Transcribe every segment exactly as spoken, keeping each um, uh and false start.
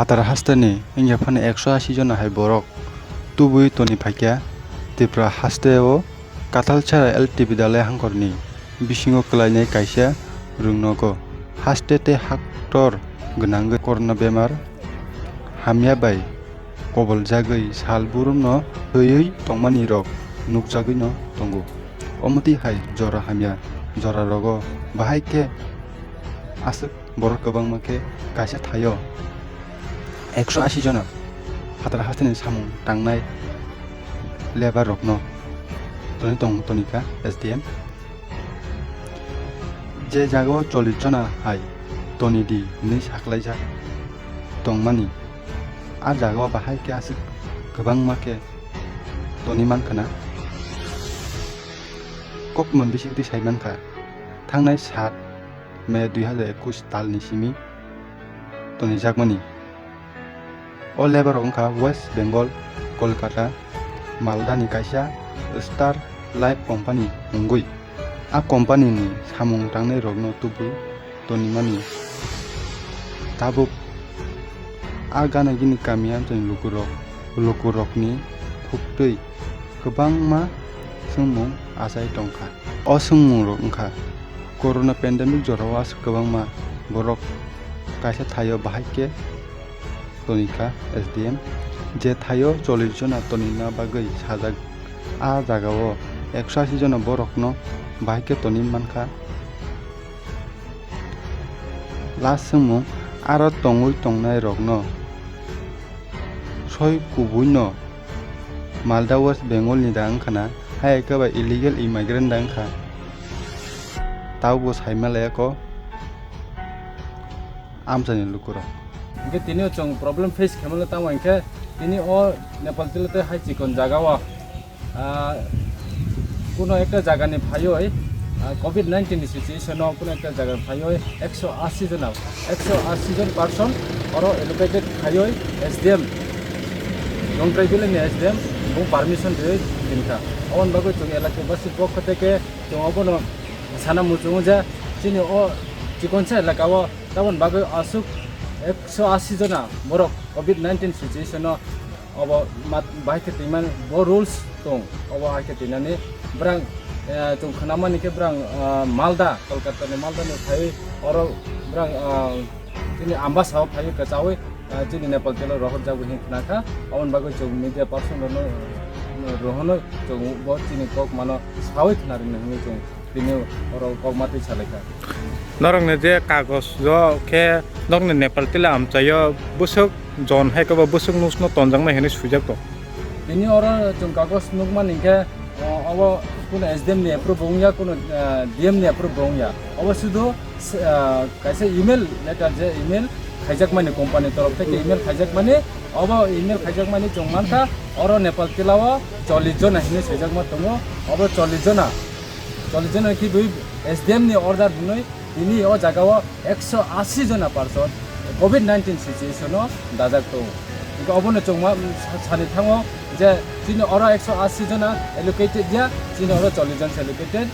Phatar hasteni wngya phano ekso asi jona hai borok tubui toni phaikha Tripura hasteo Katalchara L T Vidyalaya hangkhorni bisingo kwlainai kaisa rwngnogo. Haste tei haktor gwnangwi corona bemar hamya bai koboljagwi sal burumno thwiwi tongmani rok nukjagwino tongo. Omo twi hai jora hamya jora rogo bahai khe aswk borok kwbangma khe kaisa thaio ekso asi jona phatar hasteni samung tangnai lebar rokno toni tong tonikha S D M. Je jagao chollish jona hai toni di hinwi saklaijak tongmani, a jagao bahai khe aswk kwbangma khe toni mankha na. Kokmon bisingtwi sai mankha, thangnai sat May dui hazar ekush talni simi tonijakmani. O lebar rok wngkha West Bengal, Kolkata, Malda ni kaisa Star Life Company wngwi. A company ni samung tangnai rokno tubui tonimani tabuk a gana gini kami amchaini lukurok, lukurokni phuktwi kwbangma swngmung achai tongkha. O swngmungrok wngkha, corona pandemic jorao aswk kwbangma borok kaisa thaio bahai khe tonikha S D M, je thaio chollish jona tonina bagwi sajak, a jagao ekso asi jona borokno bahai khe toni mankha. Last swngmung, aro tongwi tongnai rokno soi kubuino Malda West Bengal ni da wngkha na, hai khe ba illegal immigrant da wngkha, taubo saima laya ko amchaini lukurok. Hingke tini o chwng problem face khaimano tamo hingke tini o Nepal tilo tei hai chikon jaga o, ah, kuno ekta jaga ni phaioi, ah, covid nineteen ni situation o kuno ekta jaga ni phaioi ekso asi jona, ekso asi jon person oro allocated khaioi S D M, Longtrai village ni S D M bo permission rioi dinkha. Aboni bagwi chwng elaka basi pokho teke chwng obono sana muchungo je chini o chikonsa elaka o taboni bagwi aswk ekso asi jona borok covid nineteen situation o obo mat-, bahai khe twiman bo rules tong, obo hai khe twinani brang, eh, chwng khnamani khe brang, ah, Malda, Kolkata ni Malda ni phaiwi oro brang, ah, chini Ambasa o phaiwi kwchawi, ah, chini Nepal telo rohorjago hin khnakha. Aboni bagwi chwng media person rokno, eh, rohono chwng bo chini kok mano sawi khna rwngna hinwi chwng tini oro kok matwi salaikha. Norokni je kagoj o khe norokni Nepal tila amchaio bwswk jon hai khe bo bwswk nusno tonjaknai hinwi swijak tongo. Tini oro chwng kagoj nukmani hinkhe, o, obo kuno S D M ni approve wngya, kuno, eh, D M ni approve wngya. Obo sudu, eh, kaisa email letter je email khaijakmani company torof theke email khaijakmani, obo email khaijakmani chwng mankha oro Nepal tilao chollish jona hinwi swijakma tongo, obo chollish jona. Chollish jona khe bui S D M ni order hinwi tini o jaga o ekso asi jona person covid nineteen situation o dajak tongo. Hingke obono chwng ma, sa-, sani thango je chini oro ekso asi jona allocated ya, chini oro chollish jon se allocated.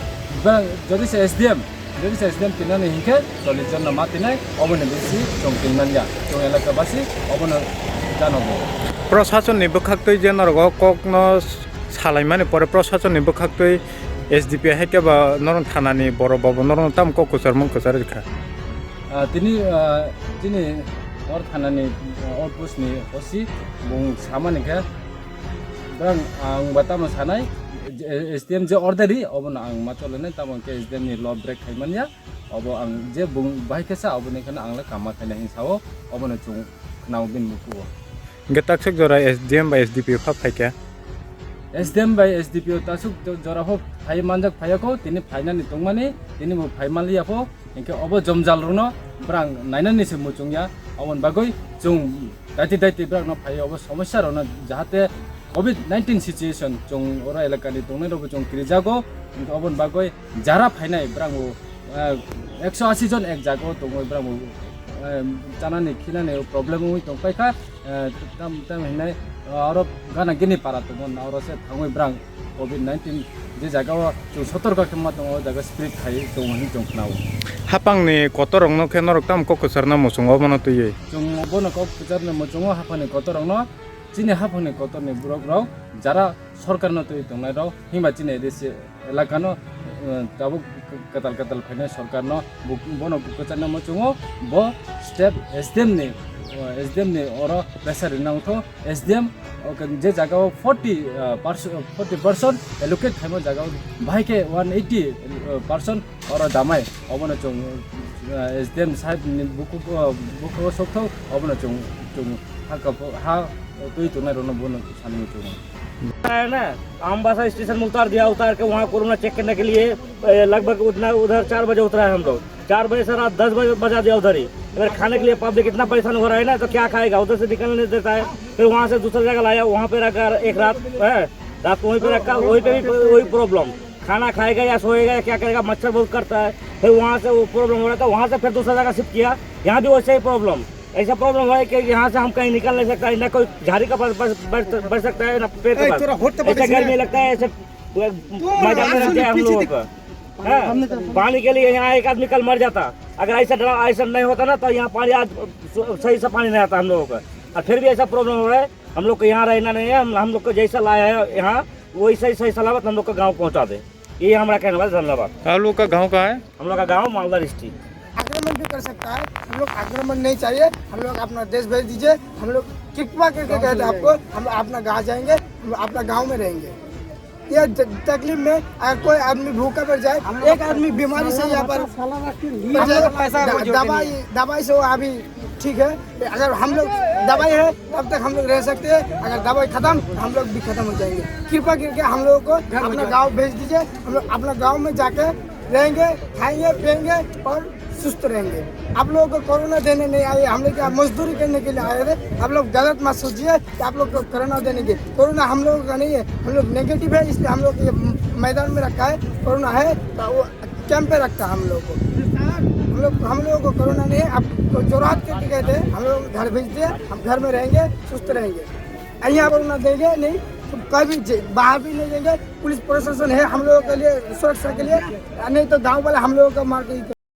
Ba, jodi se S D M, jodi se S D M tinani hingke chollish jonna ma tinai, oboni bisi chwng tingman ya. Chwng elaka basi obono janogo. Proshasonni bwkhaktwi je norok o kokno salaimani pore proshasonni bwkhaktwi S D P hai khe ba norok thanani borok bo norok tamo kok kwchar mung kwchar rikha. Ah, tini, ah, chini or thanani, ah, or post ni O C bung samani khe brang ang ba tamo sanai, S D M je order ri obono ang ma cholonai tamo khe S D M ni law break khai manya. Obo ang je bung bai khe sa oboni kheno ang le kama khaina hin sao, obono chwng khnao bini bukuo. Hingke taksok jora S D M bai S D P O pha phaikha. S D M bai S D P O taksok jo-, jora pho phai manjak phaiya kho, tini phainani tongmani, tini bo phai manliya pho, hingke obo jomjal rokno brang nainani se muchungya, oboni bagwi chwng daiti daiti brang no phaiya obo somosya rokno jahate covid nineteen situation chwng oro elakani tongnai rokbo chwng kirijago, hingke oboni bagwi jara phainai brang bo, eh, ekso asi jon ek jaga o tongwi brang bo, eh, chanani khinani problem wngwi tong paikha, eh, tam, tam hinai, eh, oro gana gini para tongo na oro se thangwi brang covid nineteen je jaga o chwng sotorka khe ma tongo o jaga spread khai tongo hinwi chwng khnao. Hapangni kotorrokno khe norok tamo kok kwcharna muchungo, obono twiwi? Chwng bono kok kwcharna muchungo, haphangni kotorrokno, chini haphangni kotorni borok rok jara sorkarno twi tongnai rok, himba chini A D C elakano, eh, tabuk kwtal kwtal phainai sorkarno, bo-, bono kwcharna muchungo, bo step S D M ni, eh, S D M ni oro pressure rina wngtho, S D M, okay, je jagao forty, eh, percent, forty percent allocate khaimo jagao bahai khe one eighty, eh, percent oro damai, obono chwng, eh, S D M sahib ni bukhuk, eh, bukhugo sokthok, obono chwng, chwng ha kap-, ha twi tongnai rokno bono sanwi tongo. है ना, अम्बासा स्टेशन में उतार दिया, उतार के वहाँ corona check करने के लिए, ए, लगभग उतना उधर चार बजे उतरा है हम लोग। चार बजे से रात दस बजे बजा दिया उधर ही। अगर खाने के लिए पब्लिक इतना परेशान हो रहा है ना, तो क्या खाएगा? उधर से निकलने नहीं देता है। फिर वहाँ से दूसरा जगह लाया, वहाँ पे रखा एक रात, है, रात वहीं पे रखा, वहीं पे भी वही प्रॉब्लम। खाना खाएगा या सोएगा या क्या करेगा, मच्छर बहुत करता है। फिर वहाँ से वो प्रॉब्लम हो रहा था, वहाँ से फिर दूसरा जगह शिफ्ट किया, यहाँ भी वैसे ही प्रॉब्लम। ऐसा प्रॉब्लम है कि यहाँ से हम कहीं निकल नहीं सकता है, ना कोई झाड़ी का पास बच, बच, बच सकता है, ना पेड़ के ऐ, पास। तोरा होठ तो ऐसे बता गर्मी इसमें। लगता है, ऐसे पूरा तू मैदान में रहते हैं हम लोगों का। हाँ, पानी के लिए यहाँ एक आदमी कल मर जाता। अगर ऐसा ड्रा-, ऐसा नहीं होता ना, तो यहाँ पानी आज स-, सही से पानी नहीं आता हम लोगों का। और फिर भी ऐसा प्रॉब्लम हो रहा है, हम लोग को यहाँ रहना नहीं है। हम, हम लोग को जैसा लाया है यहाँ, वैसे ही सही सलामत हम लोग को गाँव पहुँचा दे। ये हमारा कहने वाला, धन्यवाद। आप लोग का गांव कहाँ है? हम लोग का गांव मालदा डिस्ट्रिक्ट। आक्रमण भी कर सकता है, हम लोग आक्रमण नहीं चाहिए, हम लोग अपना देश भेज दीजिए। हम लोग कृपा करके कहते हैं आपको, हम अपना गाँव जाएंगे, हम अपना गाँव में रहेंगे। ये ज-, तकलीफ में अगर कोई आदमी भूखा मर जाए, एक आदमी बीमारी से यहाँ पर मर जाए, पैसा द-, दवाई, दवाई से वो अभी ठीक है। अगर हम लोग दवाई है तब तक हम लोग रह सकते हैं, अगर दवाई खत्म तो हम लोग भी खत्म हो जाएंगे। कृपा करके हम लोगों को अपना गांव भेज दीजिए, हम लोग अपना गांव में जाके रहेंगे, खाएंगे, पिएंगे और सुस्त रहेंगे। आप लोगों को कोरोना देने नहीं आए, हम लोग यहाँ मजदूरी करने के लिए आए थे। आप लोग गलत मत सोचिए कि आप लोग को कोरोना देने के, कोरोना हम लोगों का नहीं है, हम लोग नेगेटिव है, इसलिए हम लोग ये मैदान में रखा है। कोरोना है तो वो कैंप पे रखता हम लोग को। हम लोग, हम लोगों को कोरोना नहीं है, आपको जोरहाट करके कहते हैं, हम लोग घर भेजते हैं, हम घर में रहेंगे, सुस्त रहेंगे। यहाँ कोरोना देंगे नहीं तो कभी जे-, बाहर भी नहीं देंगे। पुलिस प्रशासन है हम लोगों के लिए, सुरक्षा के लिए, नहीं तो गांव वाले हम लोगों का मार के